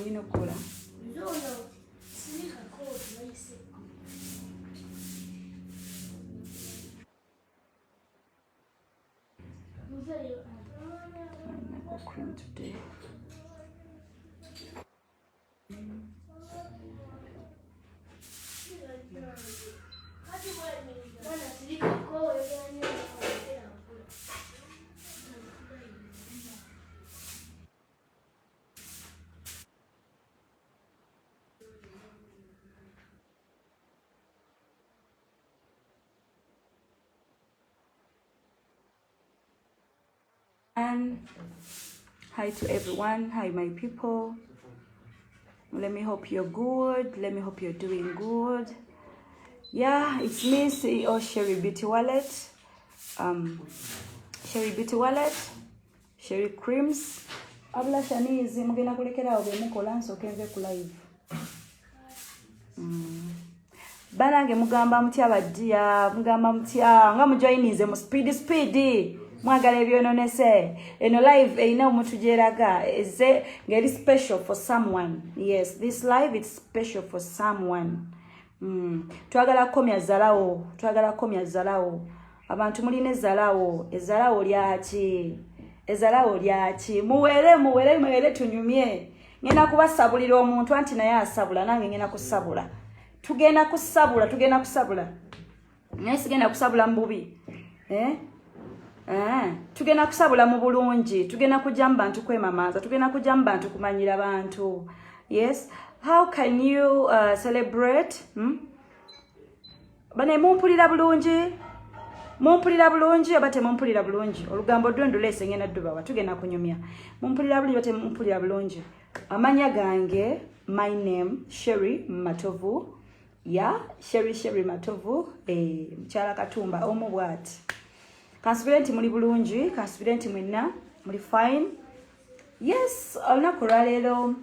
Olina okukola. Cream today. And hi to everyone. Hi, my people. Let me hope you're good. Let me hope you're doing good. Yeah, it's me, CEO Sherry Beauty Wallet. Sherry Beauty Wallet, Sherry Creams. Abula Shanizi, mugenda kulekera awo byemukola nsooke nve ku live. Banange mugamba mutya bajjiya, mugamba mutya nga mujoyininze mu speed speed, mwagala ebyononese. Eno live erina omuntu gyeraga eze ng'eri special for someone. Yes, this live it's special for someone. Twagala kukomya zalawo, twagala kukomya zalawo. Abantu mulina ezalawo, ezalawo lyaki? Ezalawo lyaki? Muwere, muwere, muwere tunyumye. Ngenda kubasabulira omuntu anti naye asabula, nange ngenda kusabula. Tugenda kusabula, tugenda kusabula. Naye sigenda kusabula mu bubi. Eh? Eh, tugenda kusabula mu bulungi, tugenda kujja mu bantu kwemamaaza, tugenda kujja mu bantu kumanyira bantu. Yes, how can you celebrate? Bane mumpulira bulungi? Mumpulira bulungi oba temumpulira bulungi? Olugambo dwe nduleese ngenda ddubawa, tugenda kunyumya. Mumpulira bulungi oba temumpulira bulungi? Amanya gange, my name Sherry Matovu. Ya Sherry, Sherry Matovu, mukyala Katumba omu bw'ati. Kansubire nti muli bulungi, kansubire nti mwenna muli fine. Yes, olunaku olwaleero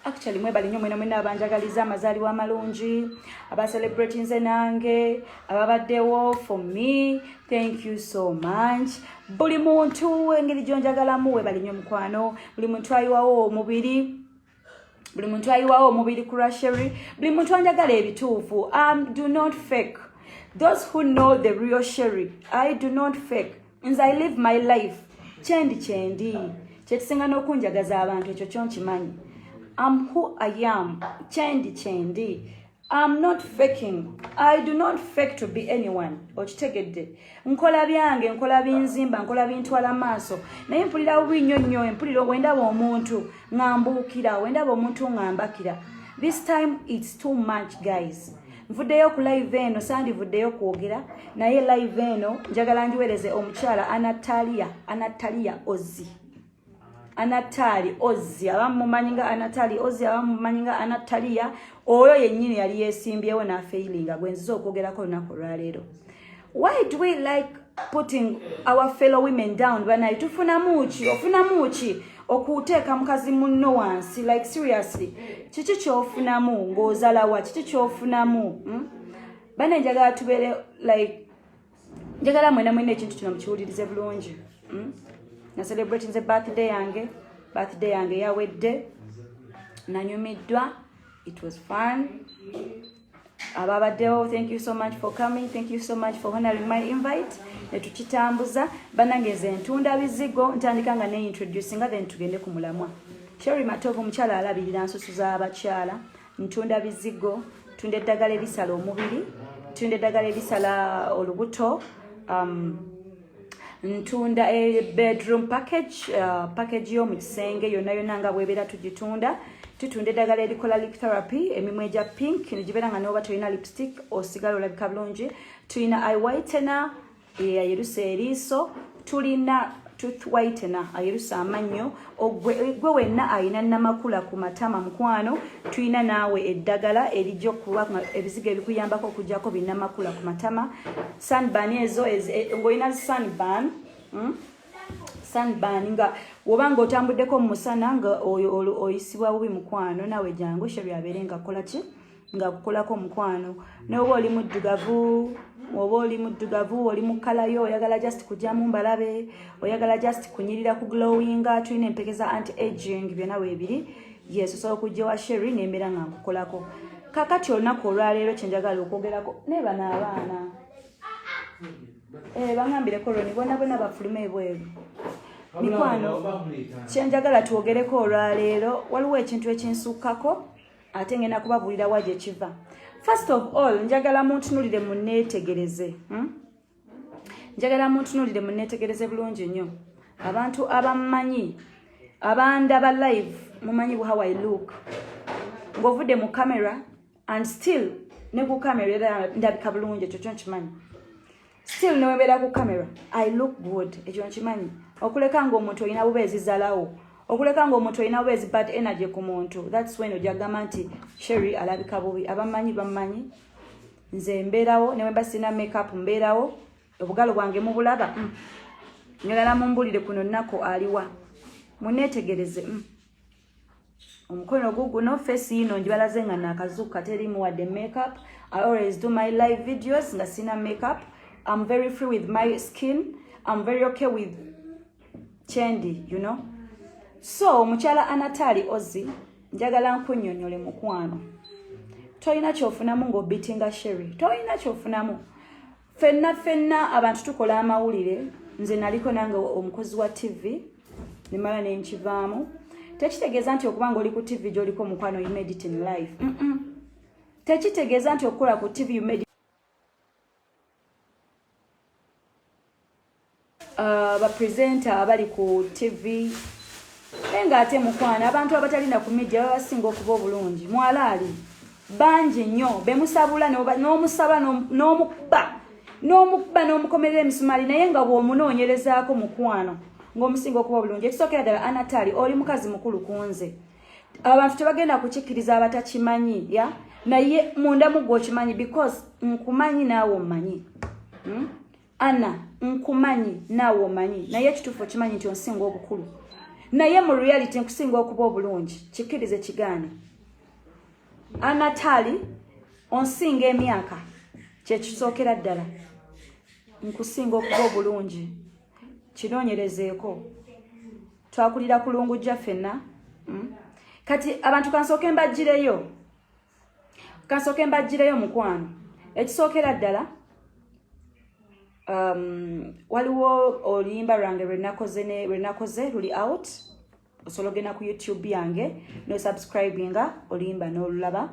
actually mwebale nnyo mwena mwena abanjagaliza amazaalibwa amalungi, abacelebratinze nange, ababaddewo for me, thank you so much. Buli muntu engeri gy'onjagalamu webale nnyo mukwano. Buli muntu ayiwawo omubiri, buli muntu ayiwawo omubiri ku lwa Sherry, buli muntu anjagala ebituufu. Do not fake. Those who know the real Sherry, I do not fake. Nze I live my life. Kyendi kyendi. Kyekisinga n'okunjagaza abantu, ekyo kyo nkimanyi. I'm who I am. Kyendi kyendi. I'm not faking. I do not fake to be anyone. Okitegedde. Nkola byange, nkola binzimba, nkola bintwala maaso. Naye mpulira bubi nnyo nnyo, mpulira wendaba omuntu nga mbuukira, wendaba omuntu nga mbakira. This time it's too much, guys. Nvuddeyo ku live eno, sandivuddeyo kwogera, naye live eno njagala njiweereze omukyala Anatalia, Anatalia Ozzi. Anatali Ozzi, abamu mumanyi nga Anatali Ozzi, abamu mumanyi nga Anatalia. Oyo yennyini yali yeesimbyewo n'afailinga, gwe nziza okwogerako olunaku olwaleero. Why do we like putting our fellow women down? Banaye tufunamu ki? Ofunamu ki okuteeka mukazi munno wansi? Like seriously, kiki kyofunamu ng'ozalawa? Kiki kyofunamu? Bane njagala tubeere like, njagala mwena mwena ekintu kino mukiwulirize bulungi. Na celebrating the birthday yange, birthday yange yawedde, nanyumiddwa, it was fun. Ababaddewo, thank you so much for coming, thank you so much for honoring my invite. Netukitambuza. Bannange, nze ntunda bizigo, ntandika nga neintroducinga, then tugende ku mulamwa. Sherry Matovu, mukyala alabirira nsusu z'abakyala, ntunda bizigo, ntunda eddagala erisala omubiri, ntunda eddagala erisala olubuto, ntunda e bedroom package, package y'omu kisenge yonna yonna nga bwebeera tugitunda. Tutunda eddagala erikola lip therapy, emimwa egya pink negibeera nga noba tolina lipstick osigala olabika bulungi. Tulina eye whitener ayerusa eriiso, tulina tooth whitener ayerusa amannyo. Gwe wenna ayina namakula ku matama, mukwano, tulina naawe eddagala erijja okuba ebizigo ebikuyambako okugjako binamakula ku matama. Sunburn ezo ng'olina sunburn, Sunburn nga woba nga otambuddeko mu musana nga oyo oyisibwa bubi, mukwano, naawe jangu Sherry abeere nga kola ki, nga kukolako, mukwano. Noba oli muddugavu, oba oli muddugavu, oli mu kalayo, oyagala just kujjamu mbalabe, oyagala just kunyirira, ku glowinga, tulina empeke za anti aging, byonna weebiri. Yes, osobola okujja ewa Sherry nembeera nga nkukolako. Kakati olunaku olwaleero kyenjagala okwogerako naye bano abaana bangambireko Roni bona bona bafulume ebweru. Mikwano, kyenjagala twogereko olwaleero, waliwo ekintu ekinsukkako ate ngenda kubabuulira wa gye kiva. First of all, njagala muntunulire munneetegereze, Njagala muntunulire munneetegereze bulungi nnyo. Abantu abammanyi, abandaba live, mumanyi how I look ng'ovudde mu camera, and still ne ku camera era ndabika bulungi, ekyo kyo nkimanyi. Still newembeera ku camera I look good, ekyo nkimanyi. Okuleka ng'omuntu olina bubeezi zalawo, okuleka ng'omuntu olina bubeezi bad energy ku muntu, that's when ojja kugamba nti Sherry alabika bubi. Abamanyi bamanyi nze mbeerawo newemba sirina makeup, mbeerawo obugalo bwange mubulaba. Njagala mumbulire kuno nnaku aliwa, muneetegereze. Omukono guguno, face yino njibalaze nga nakazuuka, terimu wadde makeup. I always do my live videos nga sina makeup. I'm very free with my skin, I'm very okay with chendi. So omukyala Anatali Ozi, njagala nkunnyonnyole mukwano, tolina kyofunamu ng'obeatinga Sherry, tolina kyofunamu. Ffenna ffenna abantu tukola amawulire. Nze naliko nange omukozi wa TV nemala nenkivaamu. Tekitegeeza nti okuba nga oli ku TV gy'oliko, mukwano, you made it in life. Tekitegeeza nti okukola ku TV you made. Bapresenter abali ku TV, naye ng'ate mukwano, abantu abatalina ku media babasinga okuba obulungi. Mwalaali bangi nnyo bemusabula n'omusaba n'omukuba n'omukuba n'omukomerera emisumaali, naye nga bw'omunoonyerezaako, mukwano, ng'omusinga okuba obulungi. Ekisookera ddala, Anatali, oli mukazi mukulu ku nze. Abantu tebagenda kukikkiriza abatakimanyi ya, naye munda mu ggwe okimanyi because nkumanyi naawe ommanyi. Ana nkumanyi naawe omanyi, naye ekituufu okimanyi nti onsinga obukulu, naye mu reality nkusinga okuba obulungi. Kikkirize kigaane, Anatali, onsinga emyaka, kyekisookera ddala. Nkusinga okuba obulungi, kinoonyerezeeko. Twakulira ku Lungujja ffenna. Kati abantu kansooke mbaggireyo mukwano. Ekisookera ddala, waliwo oluyimba lwange lwenakoze luli out. Osobola ogenda ku YouTube yange nosubscribinga oluyimba n'olulaba.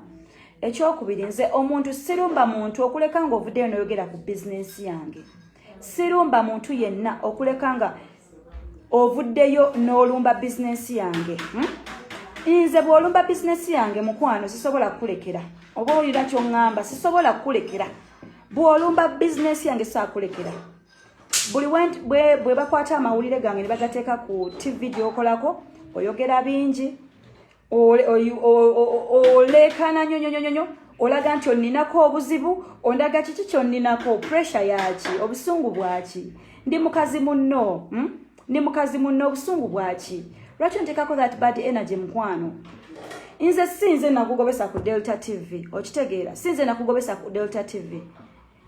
Ekyokubiri, nze omuntu sirumba muntu okuleka ng'ovuddeyo noyogera ku bizinensi yange. Sirumba muntu yenna okuleka nga ovuddeyo n'olumba bizinensi yange. Nze bw'olumba bizinensi yange, mukwano, sisobola kukulekera. Oba olina kyoŋŋamba, sisobola kukulekera. Bw'olumba bizinensi yange saakulekera. Buli bwe bakwata amawulire gange ne bagateeka ku TV gy'okolako, oyogera bingi, oleekaana nnyo nnyo nnyo nnyo, olaga nti onninako obuzibu. Ondaga kiki kyonninako? Pressure yaki? Obusungu bwaki? Ndi mukazi munno? Ndi mukazi munno, obusungu bwaki? Lwaki onteekako that bad energy, mukwano? Nze si nze nakugobesa ku Delta TV, okitegeera? Si nze nakugobesa ku Delta TV.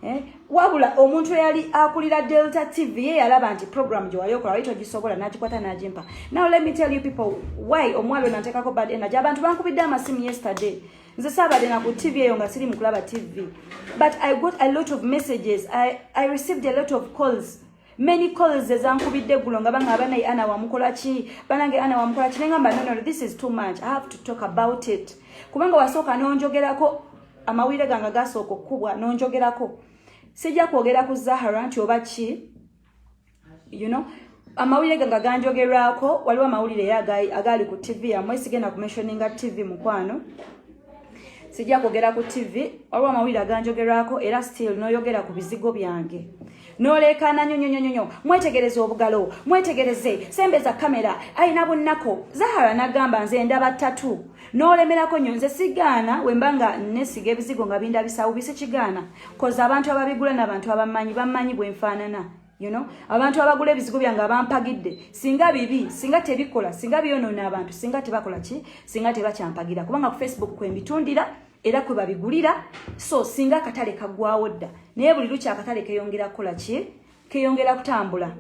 Eh? Wabula omuntu eyali akulira Delta TV ye yalaba nti program gye wali okola wali togisobola, n'agikwata n'agimpa. Now let me tell you people why omwalo nanteekako bad energy. Abantu bankubidde amasimu yesterday. Nze saabadde na ku TV eyo nga siri mu kulaba TV, but I got a lot of messages. I received a lot of calls, many calls ezankubidde eggulo nga banga, "Banaye, Ana wamukola ki? Banange, Ana wamukola ki?" Nengamba, "No, no, this is too much. I have to talk about it," kubanga wasooka n'onjogerako, amawulire gange gasooka okukubwa n'onjogerako. Sijja kwogera ku Zahara nti oba ki, amawulire gange ganjogerwako. Waliwo amawulire era agaali ku TV yammwe. Sigenda kumentioninga TV, mukwano, sijja kwogera ku TV. Waliwo amawulire aganjogerwako era still n'oyogera ku bizigo byange n'oleekaana nnyo nnyo nnyo nnyo. "Mwetegereze obugalo, mwetegereze, sembeza kamera, ayina bunnako." Zahara n'agamba, "Nze ndaba ttatu," n'olemerako nnyo. Nze sigaana wemba nga nesiga ebizigo nga bindabisa bubi, sikigaana, 'cause abantu ababigula n'abantu abamanyi bamanyi bwenfaanana. Abantu abagula ebizigo byange abampagidde, singa bibi, singa tebikola, singa byonoona abantu, singa tebakola ki, singa tebakyampagira, kubanga ku Facebook kwembitundira era kwe babigulira. So singa akatale kaggwawo dda, naye buli lukya akatale keyongera kukola ki? Keyongera kutambula.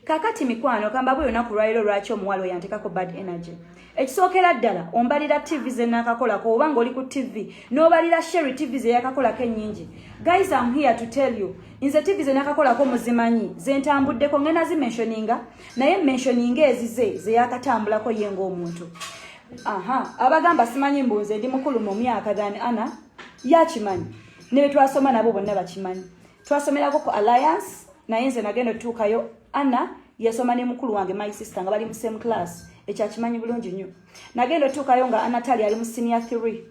Kakati mikwano, kambabuulire olunaku lwaliro lwaki omuwala oyo antekako bad energy. Ekisookera ddala, ombalira TV ze nakakolako, oba ng'oli ku TV n'obalira Sherry TV ze yakakolako ennyingi. Guys, am here to tell you, nze TV ze nakakolako muzimanyi, ze ntambuddeko, ngenda zimentioninga, naye mentioninga ezize ze yakatambulako ye ng'omuntu. Aha, abagamba simanyi mbu nze ndi mukulu mu myaka than Ana, yakimanyi, ne be twasoma nabo bonna bakimanyi. Twasomerako ku Alliance, naye nze nagenda otutuukayo Anna yasoma ne mukulu wange, my sister, nga bali mu same class. Ekyo akimanyi bulungi nnyo. Nagenda otuukayo nga Anatali ali mu senior 3,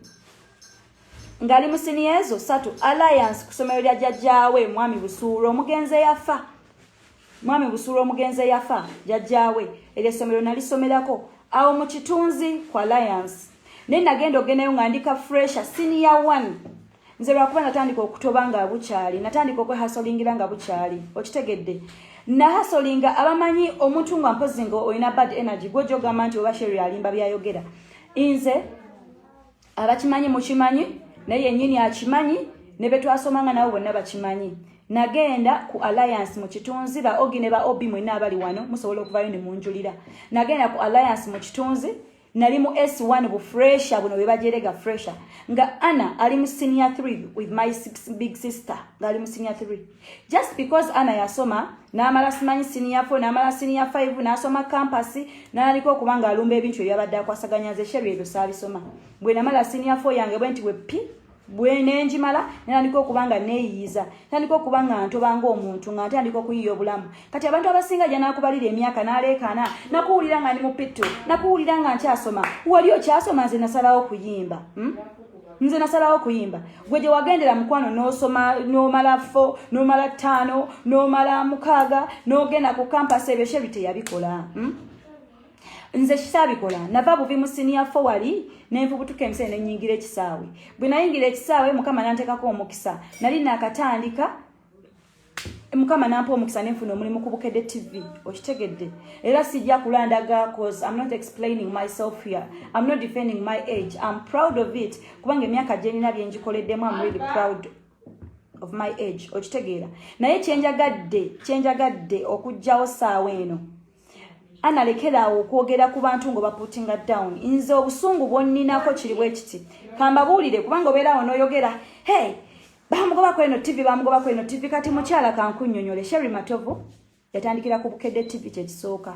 ng'ali mu senior ezo 3, Alliance, ku ssomero lya jjajjaawe Mwami Busuulwa omugenzi eyafa, Mwami Busuulwa omugenzi eyafa, jjajjaawe. Eryo essomero nalisomerako awo mu Kitunzi ku Alliance, naye nagenda ogendayo nga ndika fresher, senior 1. Nze lwakuba natandika okutoba nga bukyali, natandika okwehustlingira nga bukyali, okitegedde? Nahustlinga. Abamanyi omuntu nga mpozi nga olina bad energy, gwojogamba nti oba Sherry alimba byayogera. Nze abakimanyi mukimanyi, naye yennyini akimanyi, ne be twasomanga nabo bonna bakimanyi. Nagenda ku Alliance mu Kitunzi. Ba Ogi ne ba Obi mwenna abali wano musobola okuvayo ne munjulira. Nagenda ku Alliance mu Kitunzi, nali mu S1, bu fresher buno bwe bajerega fresher, nga Anna ali mu senior 3 with my big sister, nga ali mu senior 3. Just because Anna yasoma n'amala simanyi senior 4, n'amala senior 5, n'asoma campus, n'aliko okuba nga alumba ebintu ebyabadde akwasaganya, nze Sherry ebyo saabisoma. Bwe namala senior 4 yange bwe nti bwe pi bwe nenjimala, netandika okuba nga neeyiyiza, tandika okuba nga ntoba ng'omuntu, nga ntandika okuyiya obulamu. Kati abantu abasinga gya nakubalira emyaka n'aleekaana, nakuwulira nga ndi mu P2, nakuwulira nga nkyasoma. Wali okyasoma, nze nasalawo kuyimba, Nze nasalawo kuyimba. Gwe gye wagendera mukwano n'osoma n'omala 4, n'omala 5, n'omala 6, n'ogenda ku campus, ebyo Sherry teyabikola, Nze kisaabikola. Nava buvi mu senior 4 wali nenfubutuka emisere nenyingira ekisaawe. Bwe nayingira ekisaawe, Mukama nanteekako omukisa. Nali nakatandika, Mukama nampa omukisa nenfuna omulimu ku Bukedde TV, okitegedde? Era sijja kulandaga cause I'm not explaining myself here, I'm not defending my age. I'm proud of it, kubanga emyaka gyenina byenjikoleddemu. I'm really proud of my age, okitegeera? Naye kyenjagadde okugjawo saawa eno, analekeraawo okwogera ku bantu nga baputinga down. Nze obusungu bwonninako kiri bwe kiti, kambabuulire, kubanga obeeraawo n'oyogera, hey, bamugobako eno TV, bamugobako eno TV. Kati mukyala, kankunnyonnyole. Sherry Matovu yatandikira ku Bukedde TV. Kyekisooka,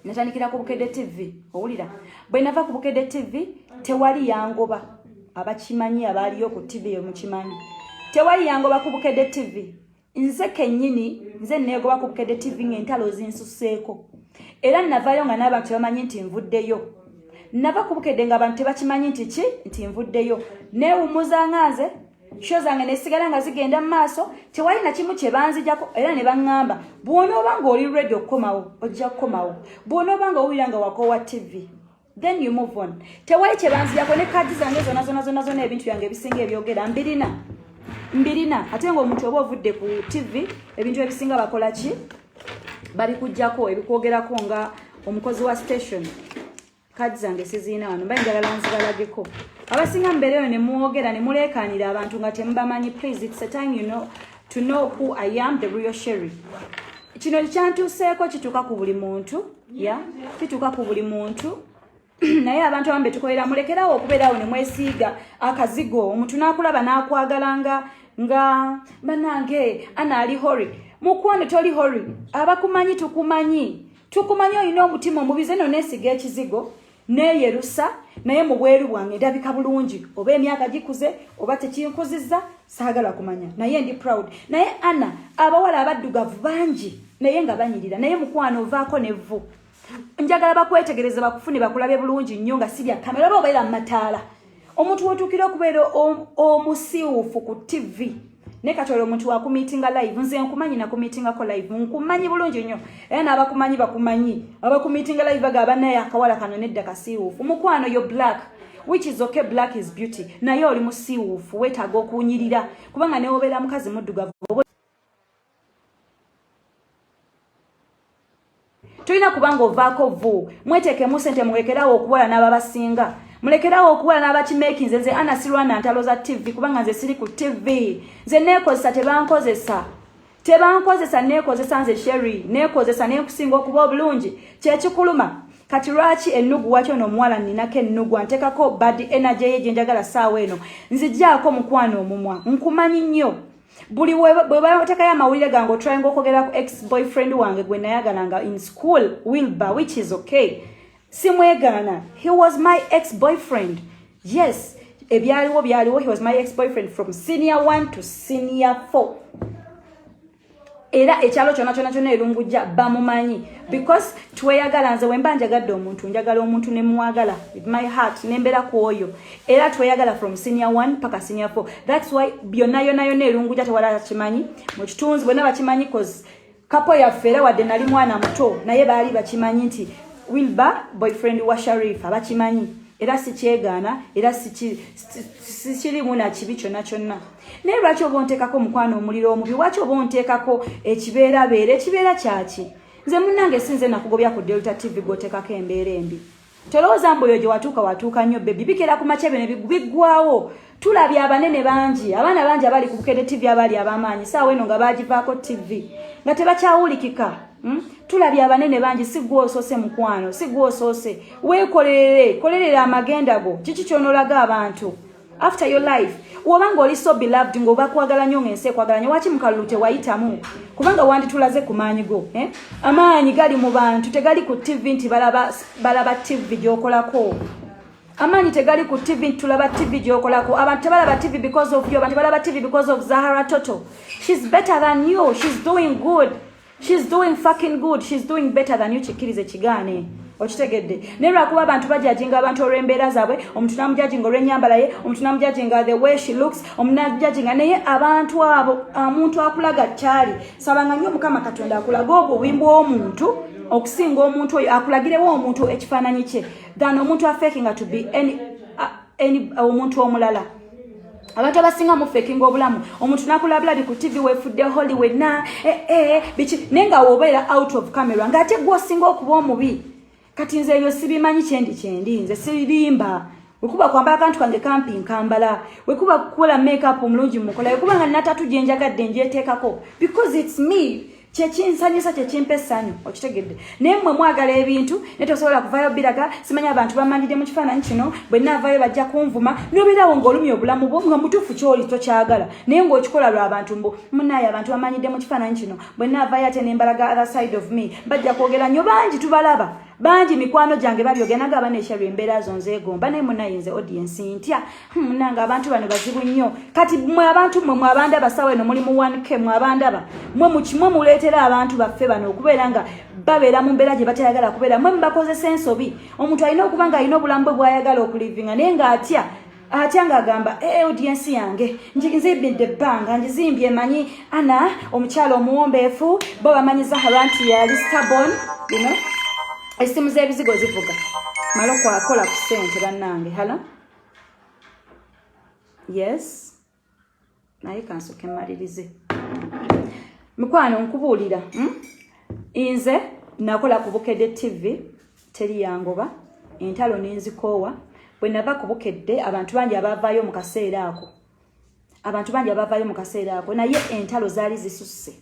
natandikira ku Bukedde TV, owulira? Bwe nava ku Bukedde TV, tewali yangoba. Abakimanyi, abaaliyo ku TV eyo mukimanyi, tewali yangoba ku Bukedde TV. Nze kennyini nze neegoba ku Bukedde TV ng'entalo zinsuseeko, era navayo nga n'abantu tebamanyi nti nvuddeyo. Nava ku Bukedde nga abantu tebakimanyi nti ki, nti nvuddeyo. Neewummuza nga nze show zange nesigala nga zigenda mu maaso, tewali nakimu kye banzijako. Era ne baŋŋamba, bw'onooba ng'oli ready okukomawo, ojja kukomawo. Bw'onooba nga owulira nga wakoowa TV, then you move on. Tewali kye banzijako, ne kaadi zange zonna zonna zonna zonna, ebintu byange ebisinga ebyogera mbirina, mbirina. Ate ng'omuntu oba ovudde ku TV, ebintu ebisinga bakola ki? Babikugjako ebikwogerako nga omukozi wa station. Kaadi zange siziina wano, mba njagala nzibalageko. Abasinga mubeereyo ne mwogera ne muleekaanira abantu nga temubamanyi. Please, it's a time to know who I am, the real Sherry. Kino kyantuuseeko, kituuka ku buli muntu ya, kituuka ku buli muntu. Naye abantu abamu betukolera, mulekerawo okubeerawo ne mwesiiga akazigo, omuntu n'akulaba n'akwagala nga banange ana ali hori. Mukwano, toli hori. Abakumanyi tukumanyi, tukumanyi olina omutima omubi. Ze no neesiga ekizigo neeyerusa, naye mu bweru bwange ndabika bulungi. Oba emyaka gikuze oba tekinkuzizza, saagala kumanya, naye ndi proud. Naye ana abawala abaddugavu bangi naye nga banyirira, naye mukwano ovaako nevvu. Njagala bakwetegereze, bakufune, bakulabe bulungi nnyo nga si bya kamera oba obeera mu mataala. Omuntu wotuukira okubeera omusiiwuufu ku TV, naye kati olwo omuntu wakumiitinga live. Nze nkumanyi, nakumiitingako live, nkumanyi bulungi nnyo, era n'abakumanyi bakumanyi. Abakumiitinga live bagamba, naye akawala kano nedda, kasiiwuufu. Mukwano, yo black, which is okay, black is beauty, naye oli musiiwuufu, weetaaga okunyirira, kubanga newobeera mukazi muddugavu tolina kubanga ovaako vu. Mweteekemu sente, mulekerawo okuwala n'ababasinga, mulekerawo okuwala n'abakimakinze. Nze ana sirwana ntalo za TV, kubanga nze siri ku TV. Nze neekozesa, tebankozesa. Tebankozesa, neekozesa nze Sherry, neekozesa nenkusinga okuba obulungi. Kyekikuluma kati lwaki ennugu? Waki ono omuwala nninako ennugu, anteekako bad energy ye gyenjagala saawa eno? Nzijaako mukwano omumwa, nkumanyi nnyo. Buli bwe bateekayo amawulire gange, otryinga okwogera ku ex boyfriend wange gwe nayagalanga in school, Wilber, which is okay, simwegaana. He was my ex boyfriend, yes. Ebyaliwo byaliwo. He was my ex boyfriend from senior 1 to senior 4. Era ekyalo kyonna kyonna kyonna erungujja bamumanyi because tweyagala. Nze wemba njagadde omuntu, njagala omuntu nemwagala with my heart, nembeera ku oyo. Era tweyagala from senior 1 paka senior 4. That's why byonna yonna yonna erungujja tewala kimanyi, mu kitunzi bonna bakimanyi, cause couple yaffe, era wadde nali mwana muto, naye baali bakimanyi nti Wilba boyfriend wa Sharifa, bakimanyi. Era sikyegaana, era sikirimu nakibi kyonna kyonna. Naye lwaki oba onteekako omukwano omuliro omubi? Lwaki oba onteekako ekibeerabeera? Ekibeera kyaki? Nze munnange sinze nakugobya ku Delta TV gwoteekako embeera embi. Tolowooza mbu oyo gye watuuka watuuka nnyo, baby. Bikeera ku makya, bino biggwawo. Tulabye abanene bangi, abaana bangi abali ku Bukedde TV, abaali ab'amaanyi, saawa eno nga bagivaako TV nga tebakyawulikika. Tulabye abanene bangi. Si gwe osoose, mukwano, si gwe osoose. Weekolerere, kolerera amagenda go. Kiki kyonolaga abantu after your life? Woba nga oli so beloved, ng'oba kwagala nnyo, ng'ensi ekwagala nnyo, waki mukalulu tewayitamu? Kubanga wanditulaze ku maanyi go, eh? Amaanyi gali mu bantu, tegali ku TV nti balaba, balaba TV gy'okolako. Amaanyi tegali ku TV nti tulaba TV gy'okolako. Abantu tebalaba TV because of you. Abantu tebalaba TV because of Zahara Toto. She's better than you. She's doing good, she's doing fucking good, she's doing better than you. Kikkirize, kigaane, okitegedde? Naye lwakuba abantu bajudginga abantu olw'embeera zaabwe. Omuntu namujudginga olw'ennyambala ye, omuntu namujudginga the way she looks, omuntu namujudginga. Naye abantu abo, omuntu akulaga kyali, sabanga nnyo Mukama Katonda akulaga obubi bw'omuntu okusinga omuntu oyo akulagirewo omuntu ekifaananyi kye, than omuntu afakinga to be any omuntu omulala. Abantu abasinga mufakinga obulamu. Omuntu nakulabulabi ku TV, wefudde holy wenna, eh, eh, biki, naye nga wobeera out of camera ng'ate gwe osinga okuba omubi. Kati nze ebyo sibimanyi. Kyendi kyendi, nze sirimba. Wekuba kwambala kantu kange kampi, nkambala. Wekuba kukola makeup omulungi, mukola. Wekuba nga natatu gyenjagadde, njeteekako because it's me, kyekinsanyusa, kyekimpa essanyu, okitegedde? Naye mmwe mwagala ebintu naye tosobola kuvayo biraga. Simanyi abantu bamanyidde mu kifaananyi kino, bwe naavayo bajja kunvuma. Nobeerawo ng'olumya obulamu bwo, nga mutuufu kyoli tokyagala, naye ng'okikola lw'abantu. Mbu munaye abantu bamanyidde mu kifaananyi kino, bwe naavayo ate nembalaga other side of me, bajja kwogera nnyo. Bangi tubalaba, bangi mikwano gyange babyogera naga baneshalwa embeera zo nzeegomba. Naye munaye nze audience ntya. Munange abantu bano bazibu nnyo. Kati mwe abantu mwe mwabandaba sawa eno muli mu 1K, mwabandaba mwe mukimwe muleetera abantu baffe bano okubeera nga babeera mu mbeera gye batayagala kubeera. Mwe mubakozesa ensobi. Omuntu alina okuba nga alina obulamu bwe bw'ayagala okulivinga, naye ng'atya, atya ng'agamba, e audience yange nzimbidde ebbanga, ngizimbye, manyi ana omukyala omuwombeefu, bo bamanyi Zahara nti yali stubborn, you know? Essimu z'ebizigo zivuga, mala okwakola ku ssente. Bannange, hello, yes, naye kansooke mmalirize. Mikwano, nkubuulira, Nze nakola ku Bukedde TV, teri yangoba, entalo nenzikoowa. Bwe nava ku Bukedde, abantu bangi abavaayo mu kaseera ako, abantu bangi abavaayo mu kaseera ako, naye entalo zaali zisusse,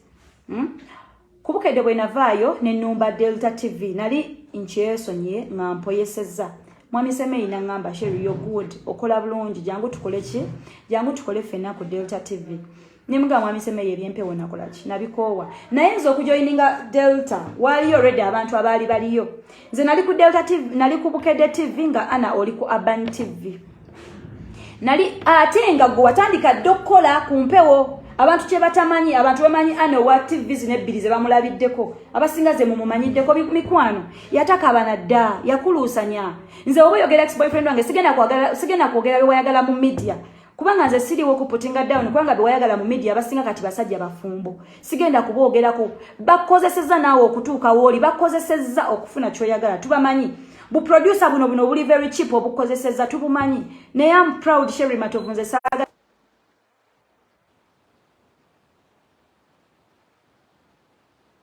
Ku Bukedde bwe navaayo nenumba Delta TV, nali nkyesonyiye nga mpoyesezza. Mwami Semeyi naŋŋamba, "Sherry, you're good, okola bulungi, jangu tukole ki, jangu tukole ffenna ku Delta TV." Nemugamba, "Mwami Semeyi, ebyempewo nakola ki, nabikoowa." Naye nze okujoininga Delta, waaliyo already abantu abaali baliyo. Nze nali ku Delta TV, nali ku Bukedde TV nga ana oli ku Urban TV nali, ate nga gwe watandika dde okukola ku mpewo. Abantu kye batamanyi, abantu bamanyi ana owa TV zino ebbiri ze bamulabiddeko, abasinga ze mumumanyiddeko. Mikwano, yatakabana dda, yakuluusanya. Nze oba oyogera ex boyfriend wange, sigenda kwogera bewayagala mu media, kubanga nze siriwo kuputinga down, kubanga bewayagala mu media abasinga kati basajja bafumbo. Sigenda kuboogerako. Bakozesezza naawe okutuuka wooli, bakozesezza okufuna kyoyagala. Tubamanyi buproducer buno buno buli very cheap, obukozesezza tubumanyi. Naye am proud, Sherry Matovu, nze saaga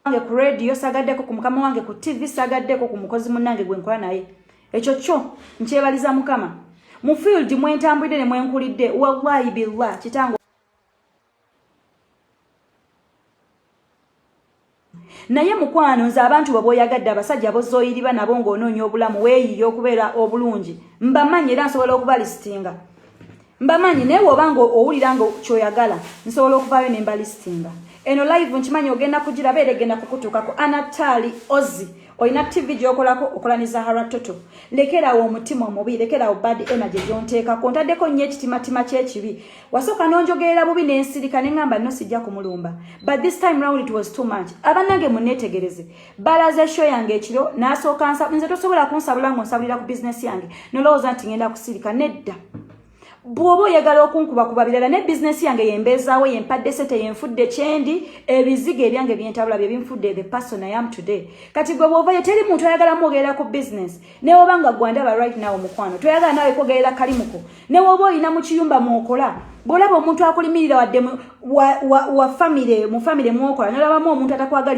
wange ku radio, sagaddeko ku mukama wange ku TV, sagaddeko ku mukozi munnange gwe nkola naye. Ekyo kyo nkyebaliza Mukama. Mu field mwentambulidde ne mwenkulidde, wallahi billah, kitange. Naye mukwano, nze abantu bwe boyagadde, abasajja bozoyiriba nabo ng'onoonya obulamu, weeyiye okubeera obulungi, mbamanyi era nsobola okubalistinga. Mbamanyi, naye bw'oba nga owulira nga kyoyagala, nsobola okuvaayo ne mbalistinga. Eno live nkimanyi ogenda kugiraba era egenda kukutuukako. Anatali Ozi, olina TV gyokolako, okola ne Zahara Toto. Lekerawo omutima omubi, lekerawo bad energy gyonteekako. Ntaddeko nnyo ekitimatima ky'ekibi. Wasooka n'onjogerera bubi n'ensirika, ne ŋŋamba no sijja kumulumba, but this time round it was too much. Abannange, munneetegereze, balaze show yange ekiro n'asooka nsa. Nze tosobola kunsabula ng'onsabulira ku bizinesi yange nolowooza nti ngenda kusirika. Nedda. Bw'oba oyagala okunkubakuba birala, ne bizinesi yange yembeezaawo, yempadde sente, yenfudde kyendi. Ebizigo ebyange byentabula bye binfudde the person I am today. Kati gwe bw'ovayo, teri muntu ayagala mwogerera ku bizinesi. Ne woba nga gwandaba right now, omukwano, toyagala nawe kwogerera kalimuko. Ne woba olina mu kiyumba mwokola, bw'olaba omuntu akulimirira, wadde wa famire, mu famire mwokola, nolabamu omuntu atakwagaliza.